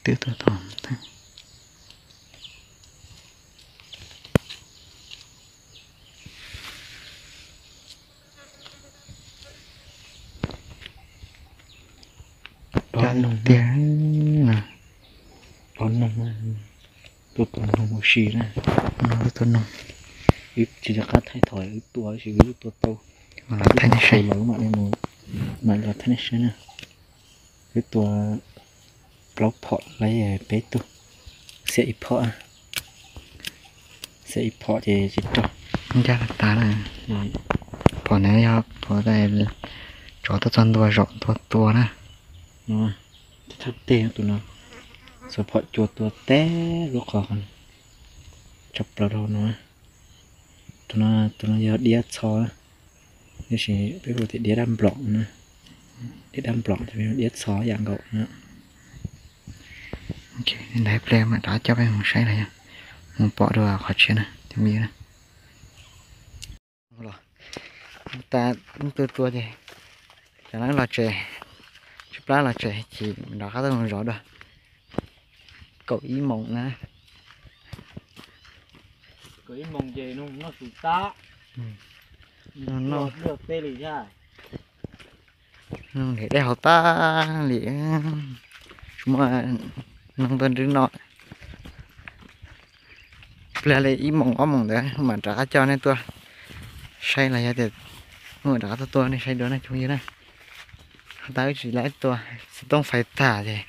Twb tuaj tod. Dob noog tiag. Dob noog, tuaj tua noog ua si na. Tuaj tua noog. Wb tsis nco qab thaij thaum wb tua tab sis wb tua tau. Los thaij nej saib. Los mam li mus, mam los thaij nej saib na. Wb tua plaub phom lawv peb tug, xiam ib phom, xiam ib phom ces tsis raug. Ncaj tas na. Phom na yog phom tsov tuaj txog ntua zaum ntua tua na. Thawj teg tus no, xuas phom cua tua teb lub qhov tshaj plaws rau no. Tus no, tus no yog diab txho, tiam sis peb hu tias diab dab nplom na. Diab dab nplom, diab txho yam nkaus na. Ntawd pliag mam rov coj peb mus saib los yog mus pom dua qhov tshiab na cov phooj ywg na. Los tas, tua tua ces cov no los tsev, tsib plab los tsev ces rov qab tuaj mus zov dua. Kaum ib moos na. Kaum ib moos ces noj su tab, noj dej haus tag li, tsis muaj noog tuaj nrwb noj. Pliag li ib moos ob moos ntawd mam rov qab coj nej tuaj saib los yog tias mam rov qab tuaj tua nej saib dua na cov phooj ywg na. Ho tas wb tsis laib tua, xov tooj fais tag ces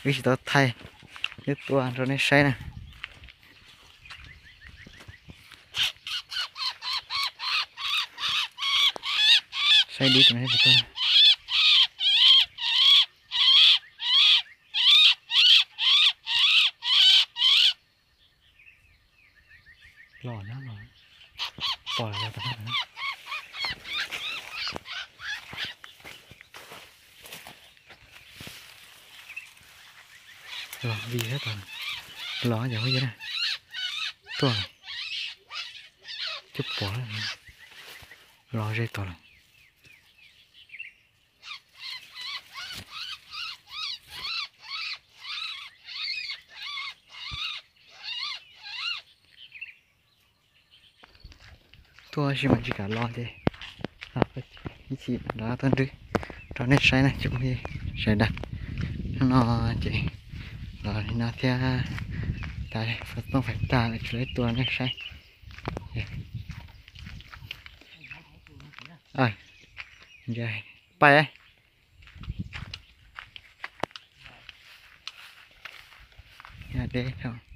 wb tsis tau thaij, wb tua rau nej saib na. Saib dib tus no puas tuaj. Los na, los, pom los tod na. Los vij thiab tod, los cov phooj ywg na, tuaj, cov pom, los ze tod lawm. Tuaj tab sis mas tsis kam los ces ib chim rov tuaj nrwb rau nej saib na cov phooj ywg sawv daws. Hnub no ces los li no thiab, tas xov tooj fais tag lawm tsis laib tua nej saib. Pais. Deb.